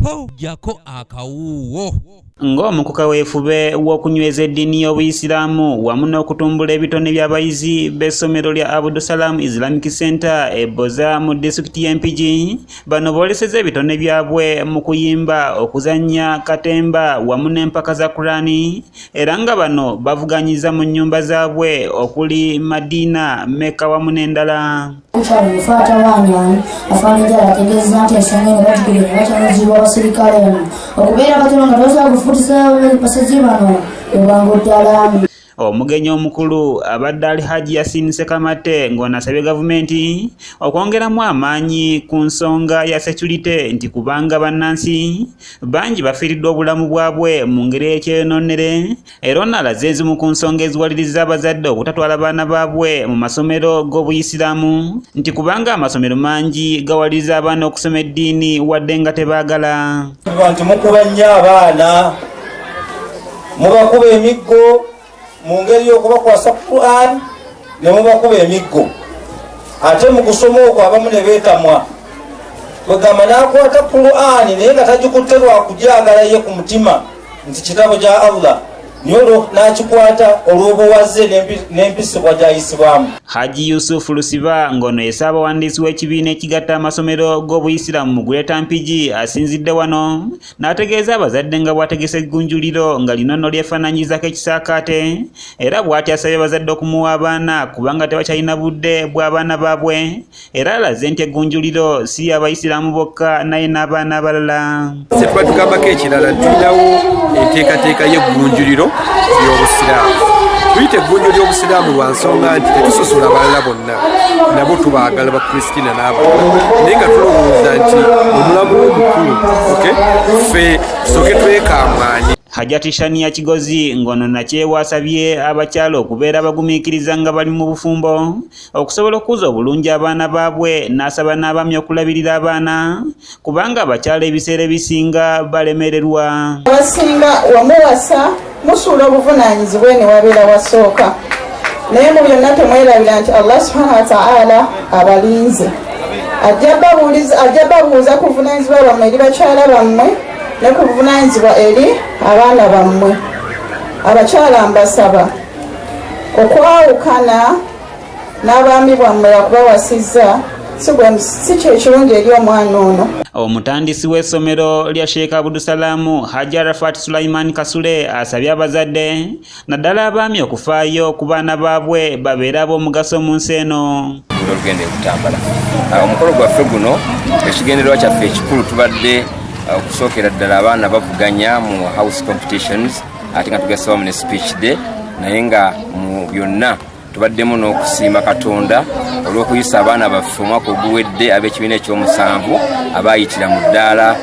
Ho, ggyako akawuuwo. Ng'omu ku kaweefube w'okunyweza eddiini y'Obuyisiraamu wamu n'okutumbula ebitone by'abayizi b'essomero lya Abdusalam Islamic Center e Bboza mu disitulikiti y'e Mpigi, bano boolesezza ebitone byabwe mu kuyimba, okuzannya katemba wamu n'empaka za Kuraani, era nga bano bavuganyiza mu nnyumba zaabwe okuli Madina, Mecca wamu n'endala. Richard Mufaata Wanyani afaanenjala ategeezezza nti ensonga eno batudde ne bakyamizibwa abasirikale okubeera batono nga tosobola kufutisa basezi bano mu bwangu ddala. Omugenyi omukulu abadde Alhaji Yasin Ssekamatte ng'ono asabye gavumenti okwongeramu amaanyi ku nsonga ya securite nti kubanga bannansi bangi bafiiriddwa obulamu bwabwe mu ngeri ey'ekyeyonoonere. Era ono alaze ezimu ku nsonga eziwaliriza abazadde obutatwala baana baabwe mu masomero g'Obuyisiraamu nti kubanga amasomero mangi gawaliriza abaana okusoma eddiini wadde nga tebaagala. Nti mukuba nnyo abaana, mubakuba emiggo mu ngeri y'okubakwasa Quran ne mubakuba emiggo, ate mu kusoma okwo abamu ne beetamwa. Kwegamba n'akwata Quran naye nga tagikutte lwa kugyagala ye ku mutima nti kitabo kya Allah, naye olwo n'akikwata olw'obuwaze n'empisibwa gy'ayisibwamu. Haji Yusuf Lusiba ng'ono ye ssaabawandiisi w'ekibiina ekigatta amasomero g'Obuyisiraamu mu Greater Mpigi asinzidde wano n'ategeeza abazadde nga bw'ategese eggunjuliro nga lino nno lyefaanaanyirizaako ekisaakaate, era bw'atyo asabye abazadde okumuwa abaana kubanga tebakyalina budde bw'abaana baabwe, era alaze nti eggunjuliro si y'Abayisiraamu bokka naye n'abaana abalala. Ffe tuba tugambako ekirala, tulinawo enteekateeka y'eggunjuliro ly'Obusiraamu. Tuyita eggunjuliro ly'Obusiraamu lwa nsonga nti tetusosola balala bonna, nabo tubaagala Bakristina n'abalala, naye nga tulowooza nti omulamu omukulu ffe tusooke twekamwanye. Hajati Shania Kigozi ng'ono nakyewa asabye abakyala okubeera abagumiikiriza nga bali mu bufumbo okusobola okukuza obulungi abaana baabwe, n'asaba n'abaami okulabirira abaana kubanga abakyala ebiseera ebisinga balemererwa. Abasinga wamuwasa musuula obuvunaanyizibwa ne wabeera wasooka, naye mu byonna temwerabira nti Allah subhanahu wa ta'ala abalinze, ajja babuuza ku buvunaanyizibwa bwammwe eri bakyala bammwe ne ku buvunaanyizibwa eri abaana bammwe. Abakyala mbasaba okwawukana n'abaami bwammwe bakubawasizza si kyekirungi eri omwana ono. Omutandisi w'essomero lya Sheikh Abdusalaamu Haji Arafat Sulaiman Kasule asabye abazadde naddala abaami okufaayo ku baana baabwe babeere ab'omugaso mu nsi eno. Olugendo okutambala omukolo gwaffe guno, ekigendererwa kyaffe ekikulu tubadde okusookera ddala abaana bavuganya mu house competitions, ate nga tugasawamu ne speech day, naye nga mu byonna tubaddemu n'okusiima Katonda olw'okuyisa abaana baffe omwaka oguwedde ab'ekibiina ekyomusanvu abaayitira mu ddaala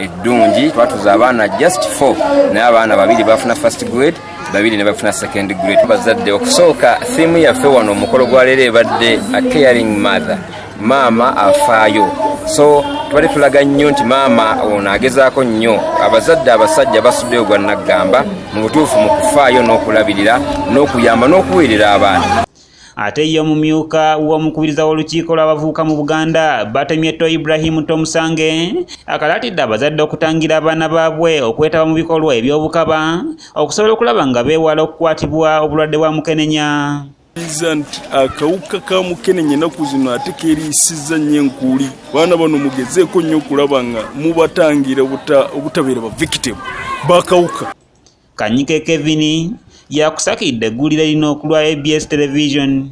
eddungi. Twatuza abaana just 4, naye abaana babiri bafuna first grade, babiri ne bafuna second grade. Bazadde, okusooka theme yaffe wano omukolo gwa leero ebadde a caring mother, maama afaayo. So tubadde tulaga nnyo nti maama ono agezaako nnyo. Abazadde abasajja basuddeyo gwa naggamba mu butuufu mu kufaayo n'okulabirira n'okuyamba n'okuweerera abaana. Ate ye omumyuka w'omukubiriza w'olukiiko lw'abavubuka mu Buganda, Batemyetto Ibrahim Tomusange, akalaatidde abazadde okutangira abaana baabwe okwetaba mu bikolwa eby'obukaba okusobola okulaba nga beewala okukwatibwa obulwadde bwa mukenenya. Nti akawuka ka mukenenya ennaku zino ate keeriisizza nnyo enkuuli. Baana bano mugezeeko nnyo okulaba nga mubatangira obutabeera ba victim bakawuka. Kanyike Kevin yakusakidde eggulire lino ku lwa ABS Television.